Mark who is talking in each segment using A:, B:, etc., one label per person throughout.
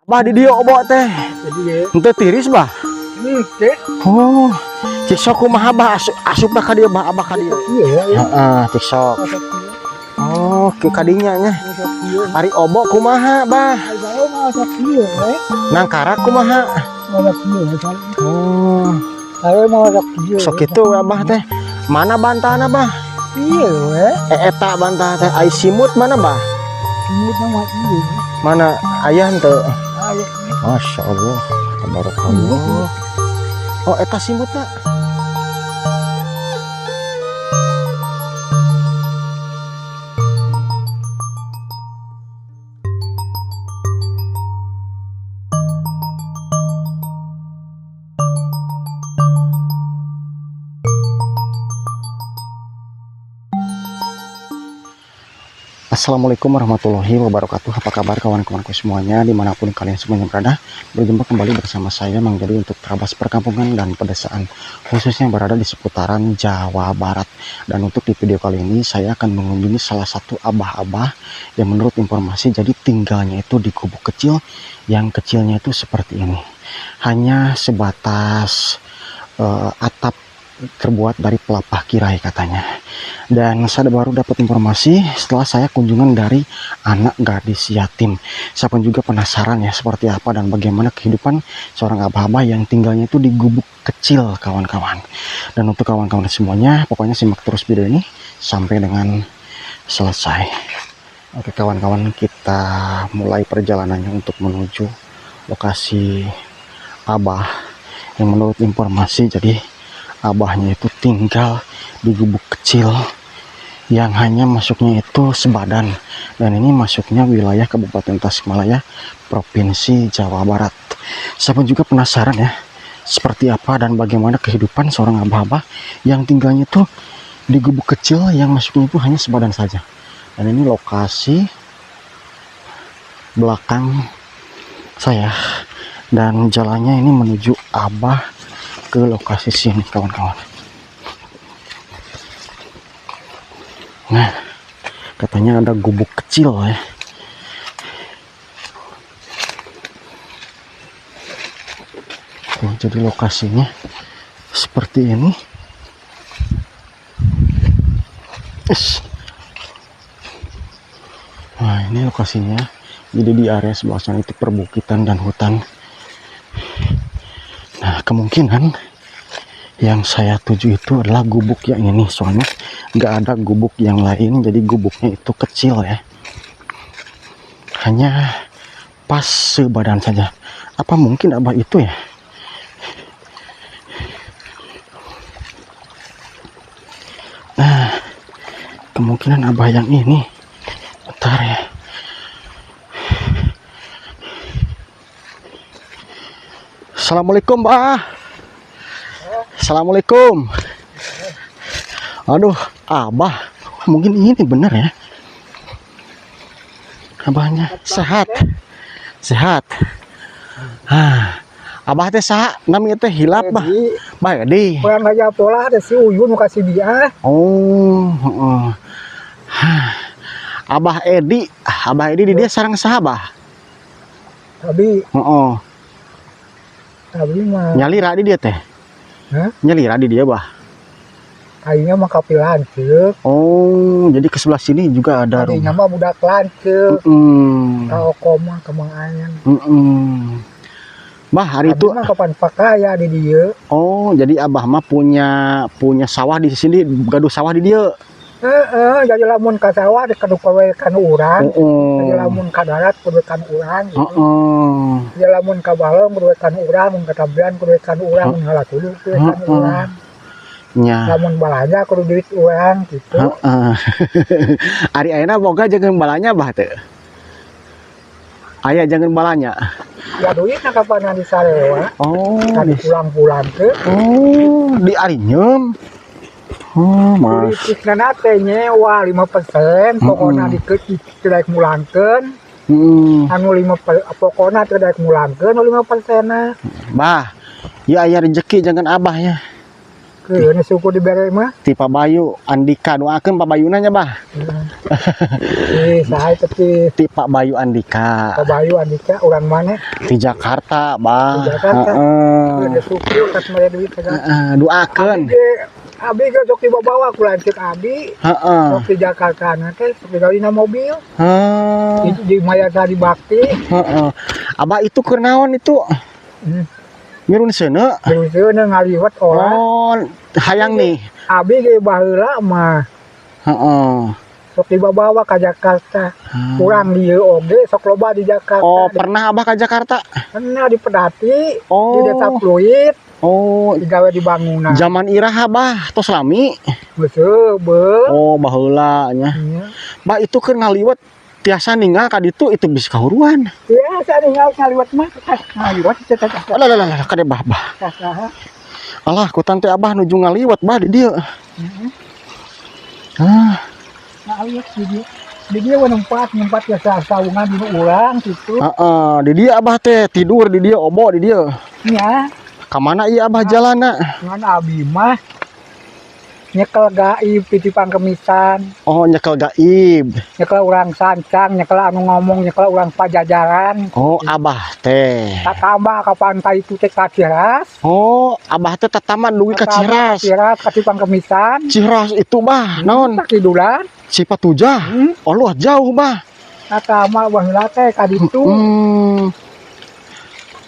A: Bah di dieu obok teh. Henteu tiris bah.
B: Henteu.
A: Oh, cik sok kumaha bah asupna ka dieu bah abah ka dieu.
B: Iya ya.
A: Heeh, cik sok. Oh, ke kadinya nya. Ari obok kumaha bah? Nangkarak kumaha? Oh. Sok kitu we abah teh. Mana bantahna bah?
B: Iya we.
A: Eta bantah teh ai simut mana bah?
B: Simut mah ieu.
A: Mana aya henteu?
B: Aya.
A: Masya Allah, tabarakallah. Oh, eta simutna. Assalamualaikum warahmatullahi wabarakatuh. Apa kabar kawan-kawanku semuanya, dimanapun kalian semuanya berada. Berjumpa kembali bersama saya Mang Jadi untuk terabas perkampungan dan pedesaan, khususnya berada di seputaran Jawa Barat. Dan untuk di video kali ini saya akan mengunjungi salah satu abah-abah yang menurut informasi jadi tinggalnya itu di gubuk kecil, yang kecilnya itu seperti ini. Hanya sebatas atap terbuat dari pelepah kirai katanya. Dan saya baru dapat informasi setelah saya kunjungan dari anak gadis yatim. Saya pun juga penasaran ya seperti apa dan bagaimana kehidupan seorang abah-abah yang tinggalnya itu di gubuk kecil kawan-kawan. Dan untuk kawan-kawan semuanya pokoknya simak terus video ini sampai dengan selesai. Oke kawan-kawan, kita mulai perjalanannya untuk menuju lokasi abah yang menurut informasi jadi abahnya itu tinggal di gubuk kecil yang hanya masuknya itu sebadan, dan ini masuknya wilayah Kabupaten Tasikmalaya, Provinsi Jawa Barat. Saya pun juga penasaran ya seperti apa dan bagaimana kehidupan seorang abah-abah yang tinggalnya itu di gubuk kecil yang masuknya itu hanya sebadan saja. Dan ini lokasi belakang saya dan jalannya ini menuju abah ke lokasi sini kawan-kawan. Nah, katanya ada gubuk kecil ya. Tuh, jadi lokasinya seperti ini. Yes. Nah, ini lokasinya. Jadi di area sebelah sana itu perbukitan dan hutan. Nah, kemungkinan yang saya tuju itu adalah gubuk yang ini, soalnya nggak ada gubuk yang lain, jadi gubuknya itu kecil ya, hanya pas sebadan saja. Apa mungkin abah itu ya? Nah, kemungkinan abah yang ini. Bentar ya. Assalamualaikum, Bah. Assalamualaikum. Aduh, abah, mungkin ini benar ya. Abahnya sehat. Sehat. Hah. Abah teh saha? Nami teh hilap, Bah. Bah Edi.
B: Urang aja pola teh si Uyun nu kasih dia.
A: Oh, heeh. Hah. Abah Edi, Abah Edi di dia sareng saha, Bah?
B: Abi.
A: Heeh.
B: Abi mah.
A: Nyalira di dia teh.
B: Hah?
A: Nyalira di dia, Bah.
B: Aingnya mah kapi lanceuk.
A: Oh, jadi ke sebelah sini juga ada
B: Aingnya
A: rumah.
B: mah budak lanceuk. Ka Oko mah ka Mang Ayan.
A: Bah, hari
B: Abi
A: itu
B: mah kapan pakaya di dieu.
A: Oh, jadi abah mah punya sawah di sini, gaduh sawah di dieu.
B: Heeh, jadi lamun ka sawah di kadu kowe kan urang.
A: Heeh.
B: Jadi lamun ka darat kudu kan urang gitu.
A: Heeh.
B: Jadi lamun ka balong kudu kan urang, mun ka tabian kudu kan urang, mun ngala kudu kudu kan urang.
A: Nya.
B: Lamun balanja kudu duit urang gitu.
A: Heeh. Ari ayeuna boga jangan balanya bah teu. Aya jangan balanya.
B: Ya duitna kapan di sarewa.
A: Oh,
B: kan
A: di
B: pulang-pulang ke.
A: Oh, di Arinyem. Oh, mas.
B: Duitna teh nyewa 5%, pokona diketik mulangkeun. Anu 5 pokona teh daek mulangkeun 5%-na.
A: Bah, ya aya rezeki jangan abah ya.
B: Keun syukur dibere mah.
A: Ti Pak Bayu Andika, doakeun Pak Bayuna nya, Bah.
B: Eh, saha tapi?
A: Ti Pak Bayu Andika.
B: Pak Bayu Andika urang mana?
A: Di Jakarta, Bah.
B: Di Jakarta.
A: Heeh.
B: Keun syukur kas mere duit segala.
A: Heeh, doakeun.
B: Abi ge sok dibawa ku lanceuk abi. Sok di Jakarta na teh sok digawe dina mobil. Di Mayasari Bakti.
A: Heeh. Abah, itu keur naon itu?
B: Hmm.
A: Mirun seuneu.
B: Terus ngaliwet olah.
A: Oh, hayang nih.
B: Abi ge baheula mah sok dibawa ka Jakarta. Urang dieu oge sok loba di Jakarta.
A: Oh, pernah Abah ke Jakarta?
B: Pernah di Pedati, di Desa
A: Oh.
B: Pluit,
A: Oh,
B: digawe di bangunan.
A: Zaman iraha, Bah? Tos lami?
B: Geus be.
A: Oh, baheula nya.
B: Iya.
A: Bah, itu keur ngaliwet tiasa ninggal ka ditu itu bisa kahuruan.
B: Biasa ninggal ngaliwet mah, ngaliwet teh teh.
A: Alah lah lah kade bah bah. Alah, ku tante Abah nuju ngaliwet, Bah, di dieu. Ah,
B: Ngaliwet di dieu. Di dieu we nempat, nempat biasa saungan di urang gitu.
A: Heeh, di dieu Abah teh tidur di dieu, obo di dieu.
B: Nya,
A: Ka mana ieu Abah jalanna?
B: Ngan abi mah nyekel gaib titipan kemisan.
A: Oh, nyekel gaib.
B: Nyekel urang sancang, nyekel anu ngomong, nyekel urang Pajajaran.
A: Oh, Abah teh.
B: Tatamba ka pantai itu teh ka Ciras.
A: Oh, Abah teh tataman dugi ka Ciras.
B: Ciras ka Pangkemisan.
A: Ciras itu, Bah, naon?
B: Kidulan.
A: Cipatujah.
B: Hmm.
A: Oh, luah jauh, Bah.
B: Tatama baheula teh ka ditu.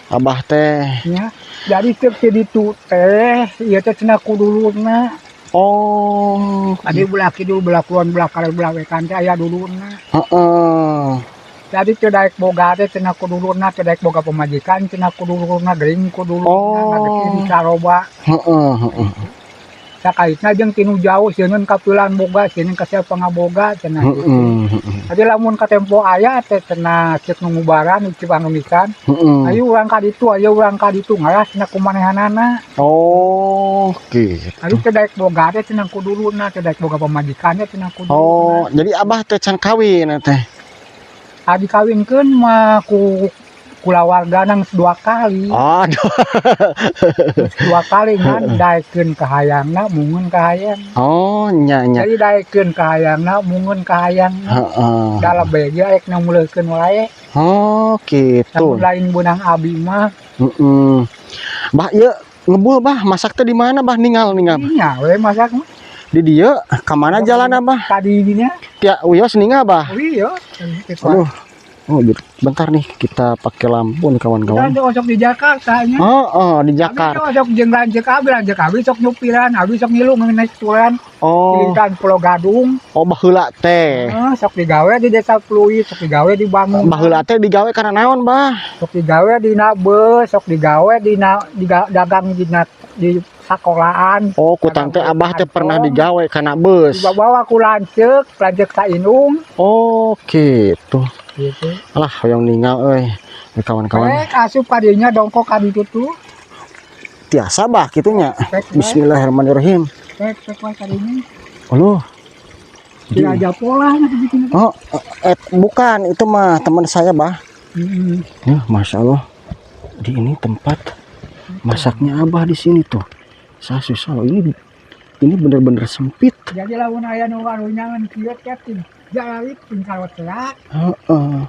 A: Abah teh.
B: Nya. Jadi cek ti ditu teh ieu teh cenah kudulurna.
A: Oh.
B: Tadi belah kidul, belah kulon, belah kaler, belah wetan teh aya dulurna. Jadi teu daek boga teh cenah kudulurna, teu daek boga pamajikan cenah kudulurna, gering kudulurna, ngageti di saroba.
A: Heeh, heeh.
B: Sakaitna jeung tinu jauh sieun kapilan boga, sieun ka siapa ngaboga cenah gitu.
A: Heeh, heeh.
B: Jadi lamun katempo aya teh cenah ceuk nu ngubaran di Pangemisan, ayo urang ka ditu, ayo urang ka ditu, ngalah cenah kumanehanana.
A: Oh, gitu.
B: Ayo teu daek boga teh cenah kudulurna, teu daek boga pamajikan teh cenah kudulurna.
A: Oh, jadi Abah teh can kawin teh.
B: Adi kawinkeun mah ku kulawarga nang dua kali.
A: Aduh.
B: Terus dua kali ngan daekeun kahayangna, mungun kahayang.
A: Oh, nya nya.
B: Jadi daekeun kahayangna, mungun kahayangna. Dalam bege rek namuleukeun wae.
A: Oh, gitu.
B: Lamun lain beunang abi mah.
A: Heeh. Bah, ieu ngebul, Bah, masak teh di mana, Bah, ningal-ningal?
B: Nya we masak mah.
A: Di dieu ka mana jalan, Abah?
B: Tadi dinya.
A: Tia wios ningal, Bah.
B: Wios.
A: Aduh. Oh, bentar nih kita pakai lampu nih, kawan-kawan.
B: Kita osok di Jakarta nya.
A: Oh, di Jakarta.
B: Abi osok jeung lanceuk abi sok nyupiran, abi sok ngilu naik turan.
A: Oh.
B: Lingkan Pulau Gadung.
A: Oh, baheula teh.
B: Heeh, sok digawe di Desa Pluit, sok digawe di Bangun.
A: Baheula teh digawe karena naon, Bah?
B: Sok digawe di bus, sok digawe di dagang di sekolahan.
A: Oh, ku tante Abah teh pernah digawe karena bus.
B: Dibawa ku lanceuk, lanceuk saindung.
A: Oh, gitu.
B: Gitu.
A: Alah, hoyong ningal euy. Kawan-kawan.
B: Rek asup ka dinya dongkok ka ditu tuh.
A: Tiasa, Bah, kitu nya.
B: Rek,
A: Bismillahirrahmanirrahim.
B: rek, rek wae ka dinya.
A: Aduh.
B: Di aja pola bikin.
A: Oh, bukan, itu mah teman saya, Bah. Ya, Masya Allah. Di ini tempat masaknya Abah di sini tuh. Saya susah loh. Ini bener-bener sempit.
B: Jadi lamun aya nu nyangan kieu teh jalawit tinggal teak.
A: Heeh.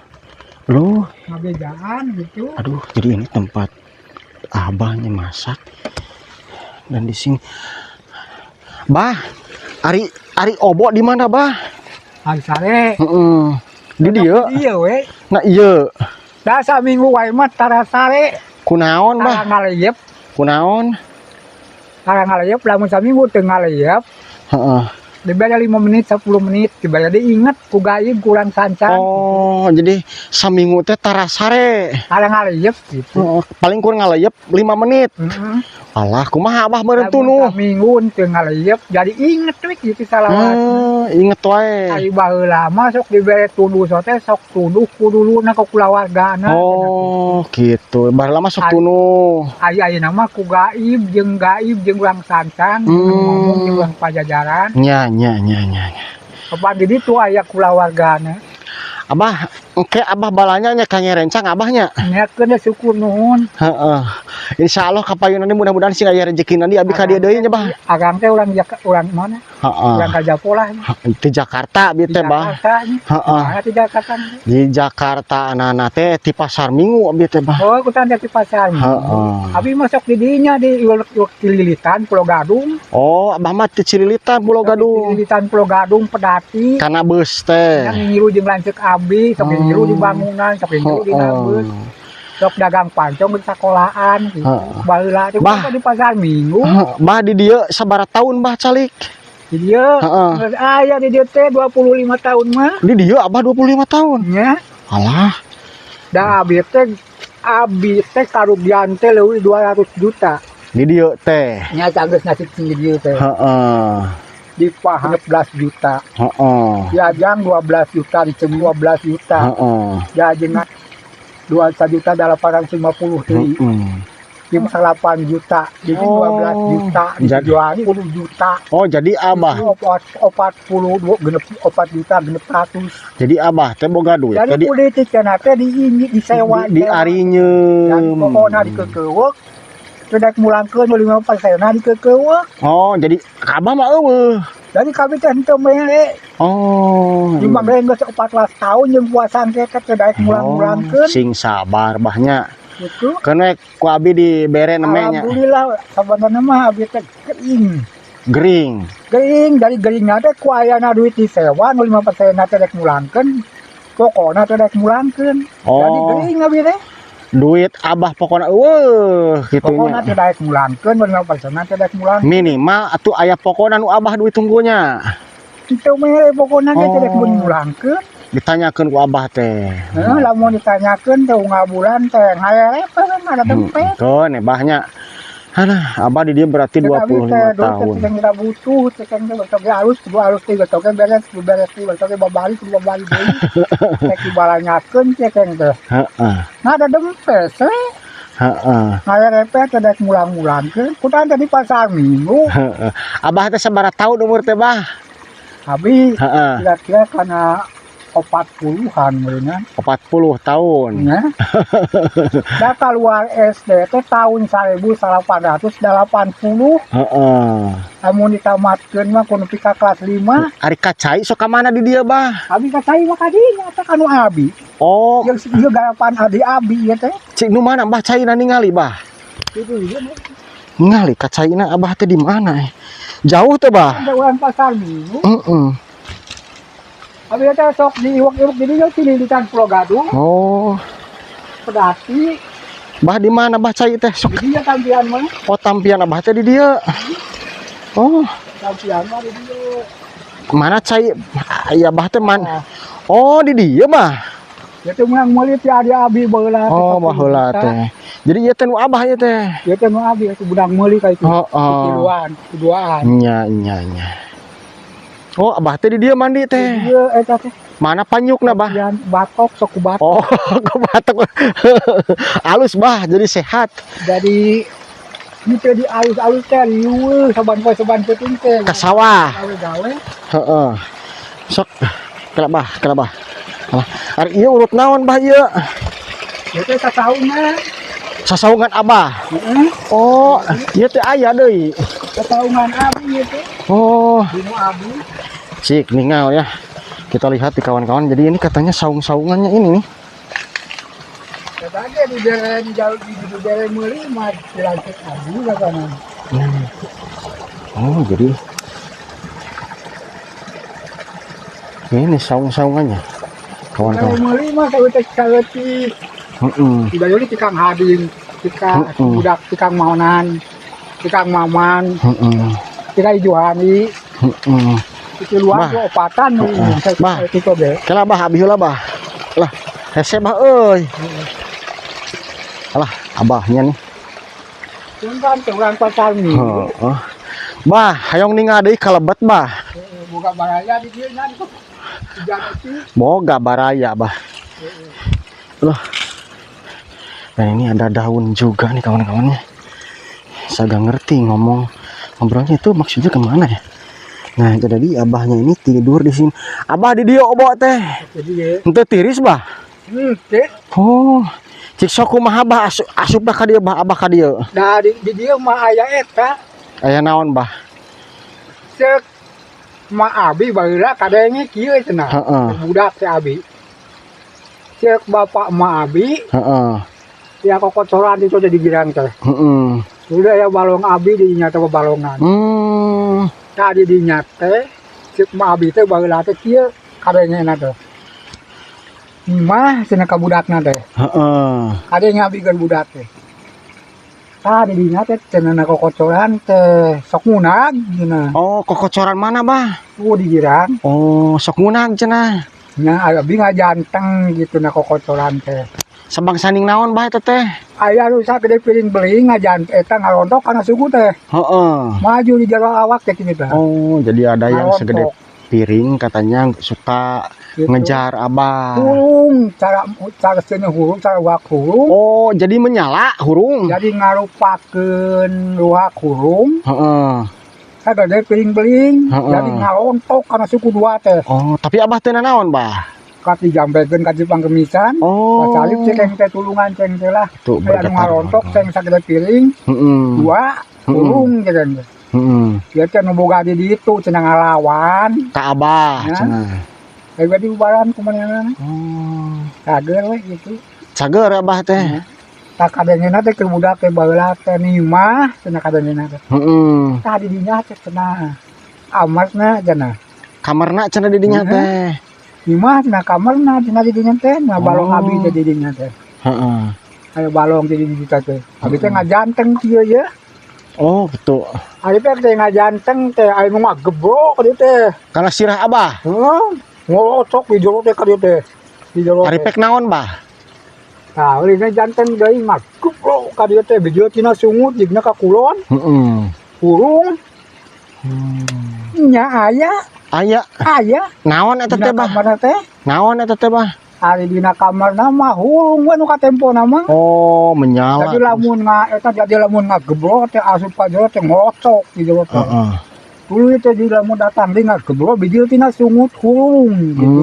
A: Loh,
B: ngabejaan gitu.
A: Aduh, jadi ini tempat Abahnya masak. Dan di sini, Bah, ari ari obo di mana, Bah?
B: Ari sare.
A: Heeh. Di dieu.
B: Iya we.
A: Nah, iya.
B: Da saminggu wae mah tara sare.
A: Kunaon, Bah?
B: Tara ngaleyep.
A: Kunaon?
B: Tara ngaleyep, lamun saminggu teu ngaleyep. Dibayar 5 menit, 10 menit, dibayar diinget ku gaib kurang sancan.
A: Oh, jadi saminggu teh tara sare.
B: Tara ngaleyep gitu.
A: Oh, paling kurang ngaleyep 5 menit.
B: Heeh.
A: Alah, kumaha Abah meureun tunuh?
B: Saminggu teu ngaleyep, jadi inget we gitu salawat.
A: Inget wae.
B: Ari baheula mah sok dibere tunduh teh sok tunduh ku dulurna ka kulawargana.
A: Oh, gitu. Baheula mah sok tunduh.
B: Ari ayeuna mah ku gaib jeung urang sancang, ngomong jeung urang Pajajaran.
A: Nya nya nya nya nya.
B: Kapan di ditu aya kulawargana.
A: Abah, Engke Abah balanya nya kangge rencang Abahnya.
B: Nyakeun syukur nuhun.
A: Heeh. Insyaallah kapayun nanti mudah-mudahan sing aya rezeki nanti abi ka dieu deui nya, Bah.
B: Akang teh urang urang mana?
A: Heeh.
B: Urang Kajapolah.
A: Di Jakarta abi
B: Di
A: teh, Bah.
B: Jakarta nya.
A: Heeh.
B: Mana di Jakarta?
A: Di Jakarta anak teh di Pasar Minggu abi teh, Bah.
B: Oh, kutan di pasar.
A: Heeh.
B: Abi masuk di dinya di Cililitan, Pulau Gadung.
A: Oh, Abah mah di Cililitan, Pulau Gadung.
B: Cililitan, Pulau Gadung, Pedati.
A: Kana beus teh.
B: Yang ngilu jeung lanceuk abi, sok ngilu di bangunan, sok ngilu di beus. Sok dagang pancong di sekolahan gitu. Baheula teh
A: Bah.
B: di Pasar Minggu.
A: Heeh. Bah, di dieu sabaraha tahun, Bah, calik?
B: Di dieu geus aya di dieu teh 25 tahun mah.
A: Di dieu Abah 25 tahun.
B: Nya.
A: Alah.
B: Da abi teh karugian teh leuwih 200 juta.
A: Di dieu teh.
B: Nya geus nasib di dieu teh. Di paha 11 juta. Diajang 12 juta, dicem 12 juta. Diajeng 2 juta 850 deui. Di 8 juta, di 12 juta, dijual 10 juta.
A: Oh, jadi Abah.
B: Opat puluh dua genep opat juta genep ratus.
A: Jadi Abah teh boga duit.
B: Jadi
A: Jadi
B: politik cenah teh di ini disewa.
A: di
B: Dan
A: arinyeum.
B: pokokna dikekeuweuk. Tidak mulangkeun 5% dikekeuweuk.
A: Oh, jadi Abah mah euweuh.
B: Jadi kami teh henteu mere.
A: Oh.
B: Di mah geus 14 tahun jeung puasaan teh teh daek mulang-mulangkeun.
A: Oh, sing sabar, Bahnya.
B: Gitu.
A: Keun ku abi dibere nemenya.
B: Alhamdulillah sabenerna mah abi teh gering.
A: Gering.
B: Gering, dari gering teh ku ayana duit disewa nu 5% teh rek mulangkeun. Pokona teh rek mulangkeun. Jadi gering abi teh.
A: Duit Abah pokona euweuh kitu
B: Pokona
A: nya.
B: teh daek mulangkeun nu 5% teh daek mulang.
A: Minimal atuh aya pokona nu Abah duit tunggunya.
B: Kitu mere pokona ge teh rek mulangkeun.
A: Ditanyakeun ku Abah teh.
B: Heeh, lamun ditanyakeun teh unggal bulan teh ngalerep kan ada tempe.
A: Keun Bahnya. Alah, Abah di dia berarti 25 tahun.
B: Teh kita butuh, teh kan teh besok alus, kudu alus teh besok beres, kudu beres teh besok babali, kudu babali deui. Teh dibalanyakeun teh kan teh. Nah, ada dempes we. Ngalerep teh daek mulang-mulangkeun. Kutan teh di Pasar Minggu.
A: Heeh. Abah teh sabaraha tahun umur teh, Bah?
B: Abi kira-kira karena 40-an meureunna.
A: 40 tahun.
B: Ya. Da keluar SD teh tahun 1880. Lamun ditamatkeun mah kudu nepi ka kelas 5.
A: Ari ka cai sok ka mana di dieu, Bah?
B: Abi ka cai mah ka dinya teh kanu abi.
A: Oh,
B: Yang ieu garapan adi abi ieu teh.
A: Cik nu mana, Bah, caina ningali, Bah?
B: Itu ieu.
A: Ningali ka caina Abah teh di mana eh? Jauh teh, Bah?
B: Ada urang Pasar Minggu.
A: Heeh.
B: Abi teh sok diiwak-iwak di dieu Cililitan Pulau Gadung,
A: Oh,
B: Pedati,
A: Bah, di mana, Bah, cai teh? Sok
B: di dieu tampian mah.
A: Oh, tampian Abah teh di dieu. Oh,
B: Tampian mah di dieu.
A: Mana cai? Ya, Bah teh man.
B: Nah,
A: Oh, di dieu, Bah.
B: ieu teh menang meuli ti adi abi baheula teh
A: Oh,
B: 40
A: baheula
B: juta.
A: Teh. Jadi ieu teh nu Abah ieu teh.
B: Ieu teh nu abi itu budak meuli ka itu.
A: Oh.
B: Tiluan, duaan.
A: Nya nya nya. Oh, Abah teh di dieu mandi teh.
B: Ieu eta teh.
A: Mana panyukna, Bah?
B: Tampian batok sok ku batok.
A: Oh, ke batok. Alus, Bah, jadi sehat.
B: Jadi ini teh di alus-alus teh riweuh saban poe saban peuting teh.
A: Ke sawah.
B: Gawe-gawe.
A: Heeh. Sok kela, Bah, kela, Bah. Alah, ari ieu urut naon, Bah, ieu?
B: Ieu teh sasaungan.
A: Sasaungan Abah.
B: Heeh.
A: Oh, ieu teh aya deui.
B: Sasaungan abi ieu teh.
A: Oh,
B: Dinu abi.
A: Cik ningal ya. Kita lihat di kawan-kawan. Jadi ini katanya saung-saungannya ini nih.
B: Eta ge dibere di jauh di dibere meuli mah dilanjut abi katana.
A: Oh, jadi ini saung-saungannya, kawan-kawan.
B: Kalau meuli mah saeutik saeutik. Dibayari ti Kang Hadin, ti Kang budak ti Kang Maonan, ti Kang Maman, ti Kang Johani, ti luar
A: Bah.
B: tuh opatan
A: Bah.
B: Itu ge.
A: Kela, Bah, abi heula, Bah. Lah, hese, Bah euy. Alah, abahnya nih.
B: Kan teh urang Pasar Minggu.
A: Heeh. Bah, hayang ningal deui kalebet, Bah.
B: Boga baraya di dieu nya di Janeti.
A: Boga baraya, Bah. Loh. Dan ini ada daun juga nih kawan-kawannya. Saya gak ngerti ngomong ngobrolnya itu maksudnya kemana ya. Nah, jadi abahnya ini tidur di sini. Abah di dieu obok teh.
B: Jadi ye,
A: Henteu tiris, Bah.
B: Henteu.
A: Oh. Cik sok kumaha, Bah, asup asupna ka dieu, Bah, Abah ka dieu.
B: Nah, di dieu mah aya eta.
A: Aya naon, Bah?
B: Cek ma abi baheula kadenge kieu cenah. Budak si abi. Cek bapak ma abi ya kokocoran itu jadi girang teh. Udah ya balong abi di dinya teh balongan. Tadi dinya teh cek ma abi teh baheula teh kieu kadengena teh. Mah cenah ka budakna teh. Kadenge abi keur budak teh. Tadi dinya teh cenah na kokocoran teh sok munag cenah.
A: Oh, kokocoran mana, Bah?
B: Oh, di girang.
A: Oh, sok munag cenah.
B: Nya abi ngajanteng gitu na kokocoran teh.
A: Sabang saning naon, Bah, eta teh?
B: Aya rusak gede piring beling ngajant eta ngarontok kana suku teh. Maju di jero awak teh kitu teh.
A: Oh, jadi ada yang
B: Ngarontok.
A: segede piring katanya suka
B: Gitu.
A: ngejar Abah.
B: Hurung cara cara cenah hurung cara wak hurung.
A: Oh, jadi menyala hurung.
B: Jadi ngarupakeun ruak hurung sagede piring beling jadi ngarontok kana suku dua teh.
A: Oh, tapi Abah teu nanaon, Bah?
B: Kat dijampekeun ka Jepang kemisan.
A: Oh.
B: Pasalip ceng teh tulungan ceng teh lah.
A: Tuh
B: Aya nu
A: bergetar.
B: ngarontok ceng sagede piring dua hurung ceng teh. Dia teh nu boga di ditu cenah ngalawan.
A: Ka Abah
B: Ya.
A: cenah.
B: Kayak di ubaran kumaha.
A: Oh.
B: Cager we gitu.
A: Cager Abah teh.
B: Tak kadengena teh keur budak teh baheula teh nimah cenah kadengena teh. Tah di dinya teh cenah amarna cenah.
A: Kamarna cenah di dinya teh.
B: Nimah cenah kamarna cenah di dinya teh, nah balong abi teh di dinya teh. Aya balong teh di dinya teh. Abi teh ngajanteng kieu ye.
A: Oh, gitu.
B: Abi teh teh ngajanteng teh aya nu ngagebrok ka dieu teh.
A: Karena sirah Abah.
B: Heuh. Ngorocok di jero teh ka dieu teh. Di jero
A: Ari
B: teh.
A: pek naon, Bah?
B: Tah, ulina janten deui ngagebrok ka dieu teh bijil tina sungut jigna ka kulon, hurung. Nya aya,
A: Aya
B: aya
A: naon eta
B: dina
A: teh, Bah?
B: kamarna teh.
A: Naon eta teh, Bah?
B: Ari dina kamarna mah hurung we nu katempona mah.
A: Oh, menyala.
B: Jadi lamun nga eta jadi lamun ngagebrok teh asup ka jero teh ngorocok di jero teh. Tuluy teh di lamun datang deui ngagebrok bijil tina sungut hurung gitu.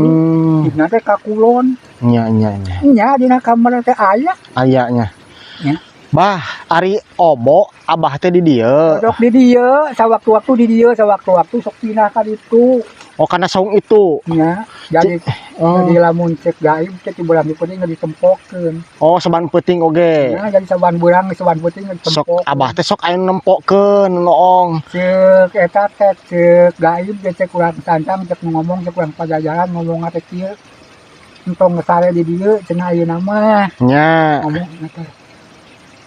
B: Dina teh ka kulon.
A: Nya nya nya.
B: Nya dina kamar teh aya.
A: Aya nya.
B: Nya.
A: Bah, ari obo Abah teh di dieu.
B: Sok di dieu, sawaktu-waktu di dieu, sawaktu-waktu sok pindah ka ditu.
A: Oh, karena saung itu.
B: Nya, jadi jadi lamun cek gaib cek di bulan penting ditempokeun.
A: Oh, saban peuting oge.
B: Nya jadi saban burang saban peuting
A: Sok
B: ditempokeun.
A: Abah teh sok aya nu nempokeun noong.
B: Cek eta teh cek gaib teh cek urang sancang cek nu ngomong cek urang pajajaran ngomong teh kieu. Entong sare di dieu cenah ayeuna mah.
A: Nya.
B: Ngomong teh.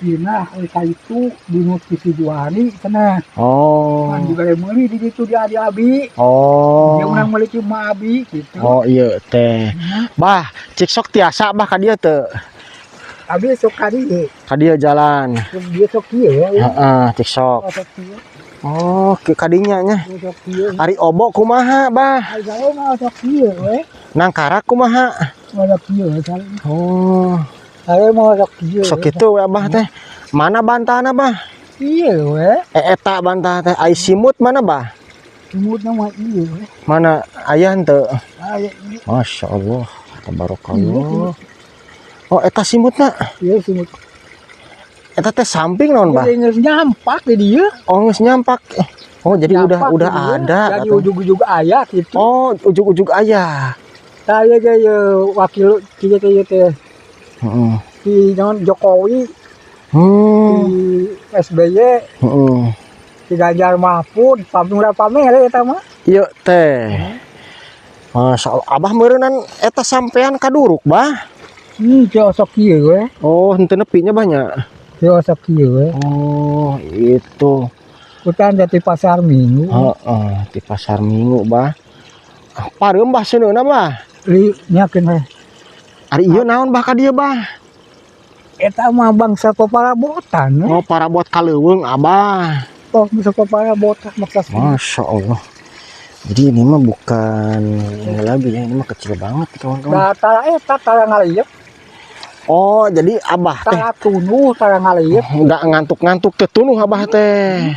B: Pindah we ka itu di nu si Juhari cenah.
A: Oh.
B: Kan dibere meuli di ditu di adi abi.
A: Oh.
B: Dia urang meuli ti ma abi gitu.
A: Oh, iya teh.
B: Nya.
A: Bah, cik sok tiasa Bah ka dieu teu?
B: Abi sok ka dieu.
A: Ka dieu jalan.
B: Dia sok kieu ya.
A: Heeh, cik sok.
B: Sok kieu.
A: Oh, ke kadinya nya.
B: Sok kieu.
A: Ari obo kumaha, Bah?
B: Ari saya mah sok kieu we.
A: Nangkarak kumaha?
B: Sok kieu saya.
A: Oh,
B: Saya mah sok kieu.
A: sok kitu we Abah teh. Mana bantahna, Bah?
B: Ieu we.
A: Eh, eta bantah teh ai simut mana, Bah?
B: Simutna mah ieu we.
A: Mana aya henteu?
B: Aya ieu.
A: Masya Allah, tabarakallah. Oh, eta simutna.
B: Ieu simut.
A: Eta teh samping naon, Bah?
B: Ieu geus nyampak di dieu.
A: Oh, geus nyampak. Oh, jadi udah
B: Nyampak
A: udah
B: di dieu.
A: ada
B: Jadi
A: katanya.
B: ujug-ujug aya gitu.
A: Oh, ujug-ujug aya.
B: Saya ge ye wakil kieu teh ieu teh. Di naon Jokowi, di SBY, di Ganjar Mahfud, pamer pamer eta mah.
A: Ieu teh. Masya Allah, Abah meureunan eta sampean kaduruk, Bah.
B: Teu osok kieu we.
A: Oh, henteu nepi nya banyak.
B: Teu osok kieu we.
A: Oh, itu.
B: Kutan di pasar Minggu.
A: Heeh, di pasar Minggu, Bah. Ah, pareum Bah seuneuna, Bah.
B: Li nyakeun we.
A: Ari ieu naon, Bah, ka dieu, Bah?
B: Eta mah bangsa paparabotan we.
A: Oh, parabot ka leuweung Abah.
B: Oh, bangsa paparabotan maksa.
A: Masya Allah. Jadi ini mah bukan ini lagi ya, ini mah kecil banget kawan-kawan.
B: Nah, tara eta tara ngalieuk,
A: Oh, jadi Abah teh
B: tara tunuh, tara ngalieuk.
A: nggak ngantuk-ngantuk teh tunuh Abah teh.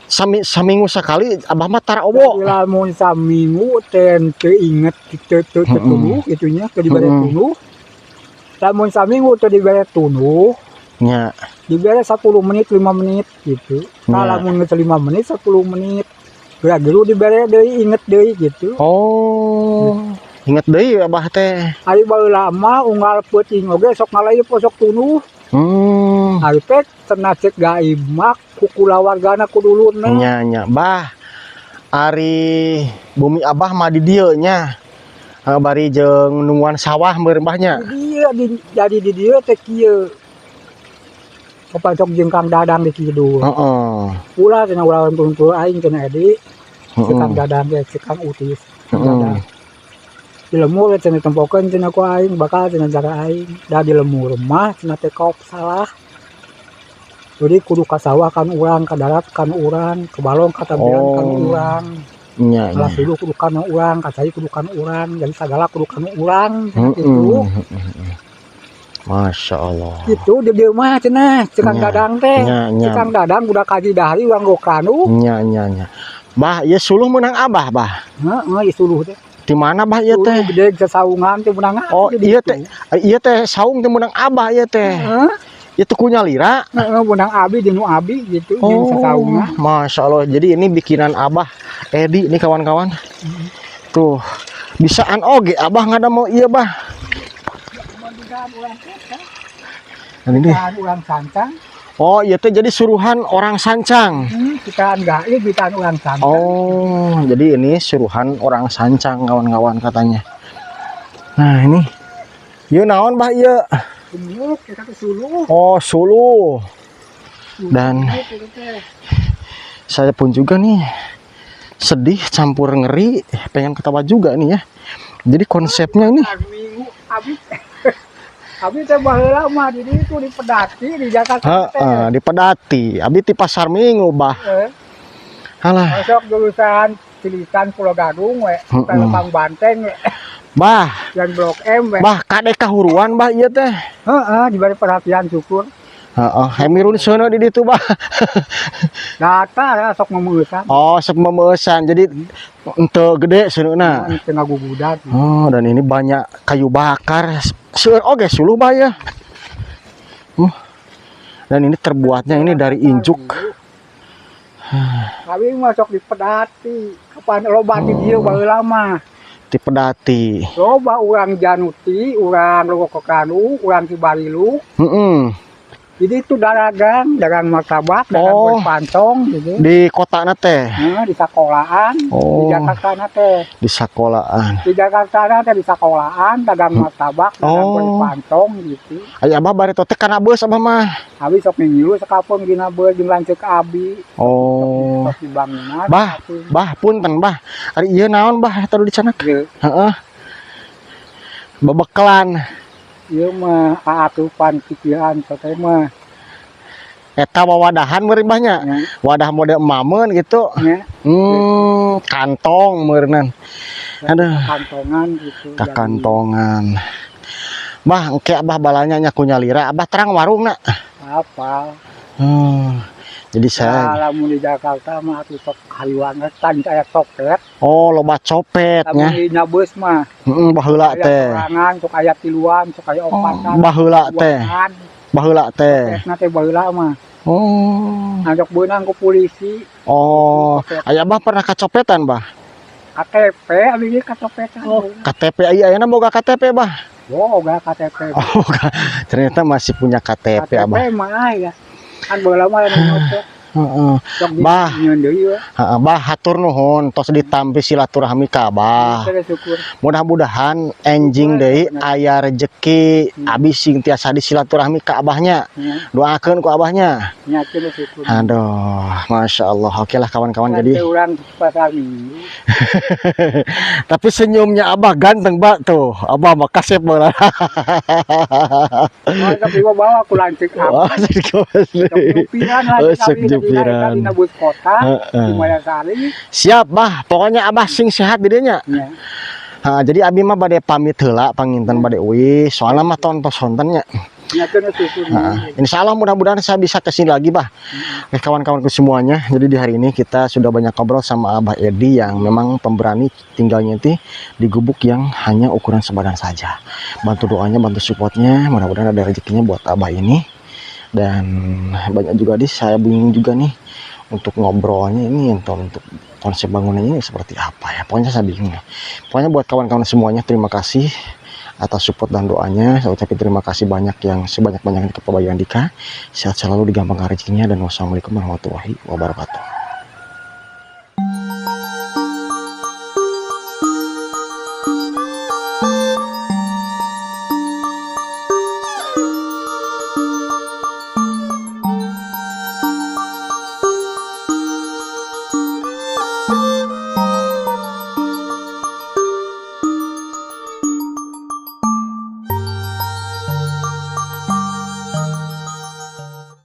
A: Sami saminggu sekali Abah mah tara
B: Jadi
A: obo.
B: Lamun saminggu teh teu inget teu teu teu tunuh kitu nya, teu dibere tunuh. Lamun saminggu teu dibere tunduh, dibere 10 menit, 5 menit gitu. Kalau lamun geus 5 menit, 10 menit. Geura geru dibere deui, inget deui gitu.
A: Oh, inget deui Abah teh.
B: Ari baheula mah unggal peuting oge sok ngalayeup, sok tunduh. Ari pek cenah cek gaib mah ku kulawargana, ku dulurna.
A: Nya nya, Bah. Ari bumi Abah mah di dieu nya. Bari jeung nungguan sawah meureun, Bah, nya.
B: Di dieu di, jadi di dieu teh kieu. Kapacok jeung Kang Dadang di kidul. Ulah cenah, ulah turun aing cenah, Edi. Cek Kang Dadang teh, cek Kang Utis. Kang Dadang. Di lemur cenah, tempokeun cenah ku aing bakal cenah jaga aing. Da di lemur mah cenah teh kop salah. Jadi kudu ka sawah kan urang, ka darat kan urang, ke balong ka tampilan kan urang.
A: Nya.
B: Alas dulu kudu kana urang, ka cai kudu kana urang, jadi sagala kudu kana urang gitu.
A: Masya Allah.
B: Gitu di dieu mah cenah, cek Kang Dadang teh.
A: Nya.
B: Cek Kang Dadang udah kaji dari urang gokanu.
A: Nya nya nya. Bah, ieu suluh meunang Abah, Bah?
B: Heeh, ieu suluh teh.
A: Di mana, Bah, ieu
B: Suluh
A: teh?
B: gede sasaungan teh meunang.
A: Oh, ieu teh, ieu teh saung teh meunang Abah ieu teh.
B: Heeh.
A: Itu ku nyalira.
B: Heeh, meunang abi jeung nu abi gitu jeung
A: Oh,
B: sasaungan.
A: Masya Allah. Jadi ini bikinan Abah Edi nih, kawan-kawan. Tuh, bisaan oge Abah ngadamel ieu, Bah.
B: Urang eta.
A: Dan ini.
B: Urang Sancang.
A: Oh, iya teh jadi suruhan orang Sancang.
B: Kitaan gaib, kitaan urang Sancang.
A: Oh, jadi ini suruhan orang Sancang, kawan-kawan, katanya. Nah, ini. Ieu naon, Bah, ieu?
B: Gemuk, kita ke suluh.
A: Oh, suluh. Dan
B: Gemuk, itu teh.
A: Saya pun juga nih sedih campur ngeri, pengen ketawa juga nih ya. Jadi konsepnya ini
B: Hari Minggu abi abi teh baheula mah di ditu di Pedati, di Jakarta teh.
A: Heeh, di Pedati. Abi di Pasar Minggu, Bah. Alah,
B: Masuk jurusan Cilitan Pulau Gadung we, Lempang Banteng we,
A: Bah,
B: dan Blok M we.
A: Bah, kade kahuruan, Bah, ieu teh.
B: Heeh, diberi perhatian syukur.
A: Heeh, hemirun seuneu di ditu, Bah.
B: Data ya sok memeusan.
A: Oh, sok memeusan. Jadi ente gede seuneuna.
B: Teu ngagugudag.
A: Oh, dan ini banyak kayu bakar. Seueur oge suluh, Bah, ya. Dan ini terbuatnya ini dari injuk.
B: Abi masuk di Pedati. Kapan loba di dieu baheula mah.
A: Di Pedati.
B: Loba urang Januti, urang Logokokanu, urang Cibarilu. Jadi itu dagang, dagang martabak, dagang kue pancong gitu.
A: Di kota teh.
B: Nah, di sekolahan, di Jakarta na teh.
A: Di sekolahan.
B: Di Jakarta na teh di sekolahan, dagang martabak, dagang kue pancong gitu.
A: Aya Abah bari teh kana beus Abah mah.
B: Abi sok ngilu sakapun dina beus jeung lanceuk abi.
A: Oh.
B: Sok di bangunan.
A: Bah,
B: sakapun.
A: Bah, punten, Bah. Ari ieu naon, Bah, eta dicanak?
B: Ieu,
A: Heeh. Bebekelan.
B: Ieu mah aatupan pikiran teh mah.
A: Eta wawadahan meureun, Bah, nya.
B: Nya,
A: Wadah model emameun gitu.
B: Nya,
A: Kantong meureunnan. Aduh,
B: kantongan gitu.
A: Ka kantongan. Bah, engke Abah balanya nya ku nyalira, Abah terang warungna.
B: Apa?
A: Jadi saya
B: Nah, lamun di Jakarta mah atuh sok hayuangetan aya copet.
A: Oh, loba copet
B: Lamun
A: nya.
B: di beus mah
A: Heeh, baheula
B: aya
A: teh.
B: sorangan, sok aya tiluan, sok aya
A: Oh,
B: opatan.
A: baheula teh.
B: Duaan.
A: Baheula teh.
B: Copetna teh baheula mah.
A: Oh.
B: Ngajak beunang ku polisi.
A: Oh,
B: Copet.
A: aya Abah pernah kacopetan, Bah?
B: KTP abi ge kacopetan.
A: Oh, KTP aya ayeuna boga KTP, Bah?
B: Boga KTP.
A: Oh, ternyata masih punya KTP,
B: KTP
A: Abah.
B: Mah ya. Kan baheula mah anu nyopet. Sok di
A: Bah.
B: nyieun deui we.
A: Heeh, Bah, hatur nuhun tos ditampi silaturahmi ka Abah.
B: Teh syukur.
A: Mudah-mudahan enjing deui aya rezeki, abi sing tiasa di silaturahmi ka Abahnya.
B: Nya,
A: Doakeun ku Abahnya.
B: Nya teh syukur.
A: Aduh, masya Allah. Oke lah, kawan-kawan.
B: Kan
A: Jadi,
B: teh urang Pasar Minggu.
A: Tapi senyumnya Abah ganteng, Bah, tuh. Abah mah kasep banget.
B: Oh, tapi bawa ku lanceuk
A: Oh,
B: abi. Sok nyupiran
A: Oh,
B: lanceuk
A: sok
B: abi di
A: nyupiran.
B: dina bus kota di Mayasari.
A: Siap, Bah. Pokoknya Abah sing sehat di dinya.
B: Nya.
A: Ha, jadi abi mah bade pamit heula panginten, bade uih. Soalnya mah tontos sonten nya.
B: Nya susu.
A: Nah, insya Allah mudah-mudahan saya bisa kesini lagi, Bah. Oke, kawan-kawanku semuanya. Jadi di hari ini kita sudah banyak ngobrol sama Abah Edi yang memang pemberani, tinggalnya nanti di gubuk yang hanya ukuran sebadan saja. Bantu doanya, bantu supportnya. Mudah-mudahan ada rezekinya buat Abah ini. Dan banyak juga di saya bingung juga nih untuk ngobrolnya ini untuk konsep bangunannya ini seperti apa ya. Pokoknya saya bingung ya. Pokoknya buat kawan-kawan semuanya, terima kasih atas support dan doanya. Saya ucapin terima kasih banyak yang sebanyak-banyaknya kepada Bayu Andika. Sehat selalu, digampangkan rezekinya, dan wassalamualaikum warahmatullahi wabarakatuh.